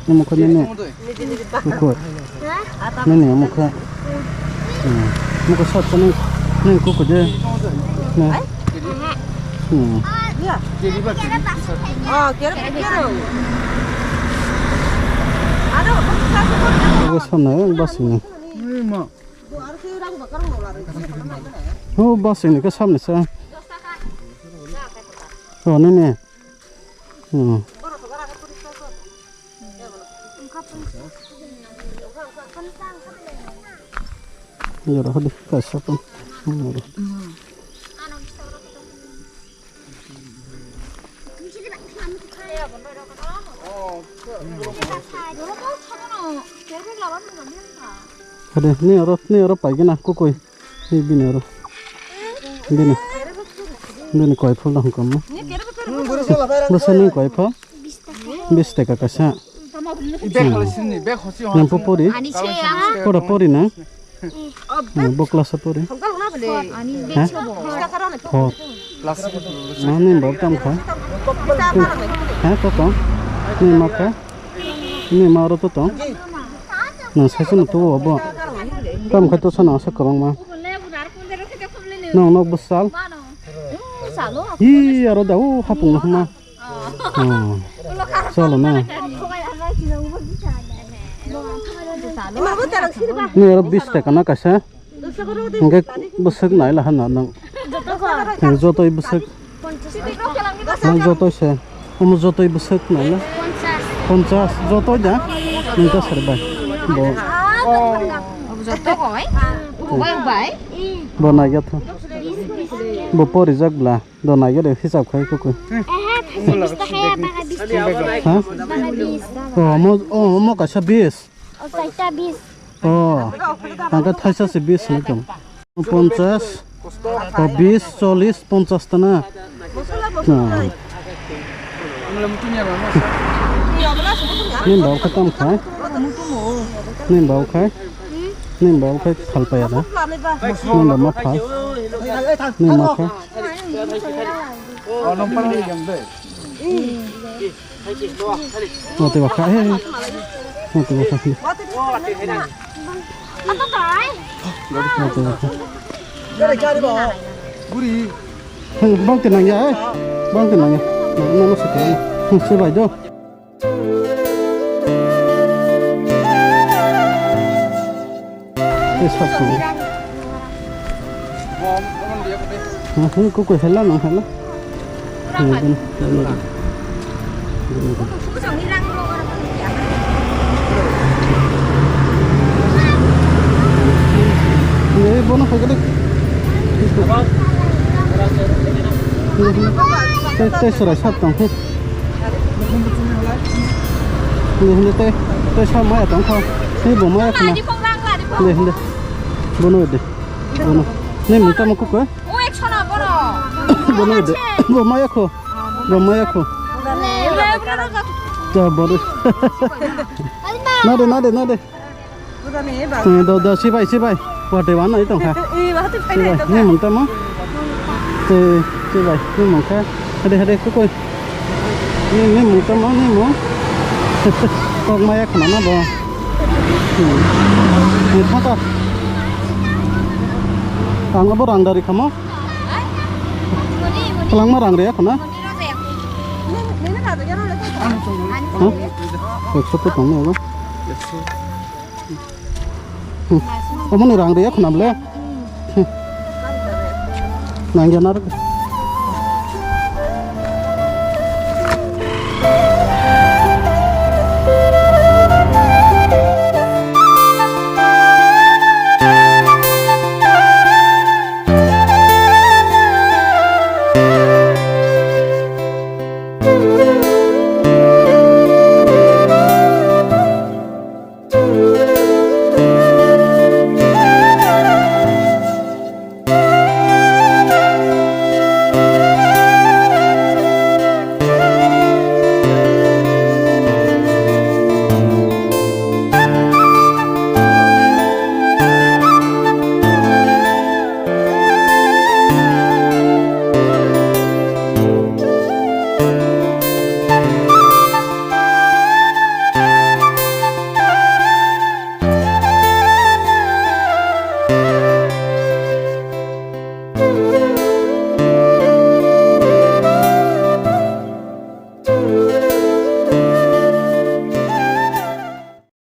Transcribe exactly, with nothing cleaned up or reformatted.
Omo khe nini? Kukur. Nini omo khe. Hmm. Omo khe sat khe nini, nini kukur de. Hmm. Hmm. Ogo samnai basingni. O basingni khe samnai sa. O nini. Hmm. Yoro hodi kaisa pun. Hmm. Hadi, ni oro, ni oro paigina, kukui. Ni bini oro. Bini. Bini koi phul dong kamo. Bwsa ni koi phul. Bis taka kaisa. Bag hola sini, bag hosi. Nang po pori? Ani se ang. Pora pori na? Hmm, bo class pori? Ani Ha? Bag sobo. Four. Class. Mani bo tam kha. Ha, to to. Ni ma kha. Ni ma ro to to. Nang sai sunu to bo. Tam kha to sana sa kwbangma. Nang nok bwsal. Hi aro da u hapung ma. Oh. Chalo na. Ni aro bis taka na kaisa. Hingke bwswk nai laha na nang. Hingke jotoi bwswk. Nang jotoi se. Omo jotoi bwswk nai la. Ponchas. Jotoi da. Nang ta sar bai. Bo. Bo nai ya tho. Bo pori jak bla. Do nai gede hisab khai kukui. Ehe, thaisa bis taka, baga bis taka. Ha? Baga bis. O, mo, o, mo kaisa bis. O, chaita bis. O, tangka thaisa se bis ni tong. Ponchas, o, bis, chollis, ponchas ta na. Na. Ni bau kha tam khai. Ni bau khai. Ni bau khai phal paya da. Ni bau ma phal. Ni ma khai. Mati baka, he, he. Mati baka, he. Mati baka. He, bang tenang ya, he. Bang tenang ya. Nang, nang, nang, nang. He, sebai do. Tei sak tongo. Nang khe kukui hela nang hela. Nang hela. Nang bono hai khe. Tei, tei serai sat tong khe. Hindi, hindi, tei, tei sa maya tong kha. Tei bo maya khna. Hindi, hindi. Bono de. Bono. Ni mung tamo kukui? Bono de. Bo maya kho. Bo maya kho. Ta bono. Na de, na de, na de. Eh, do, do, sibai, sibai. Watwi wan nai tong kha. Sibai, ni mung tamo? Tei, sibai, ni mung kha. Hade, hade, kukui. Ni, ni mung tamo, ni mung. Kok maya khna na bo. Hmm. Ni thata. Ang abo rang dari khamo. Kwlangma rang re khna. Ha? Ekso to tong ni abo. Hmm. Omo ni rang re khna ble. Hmm. Nang ya nar.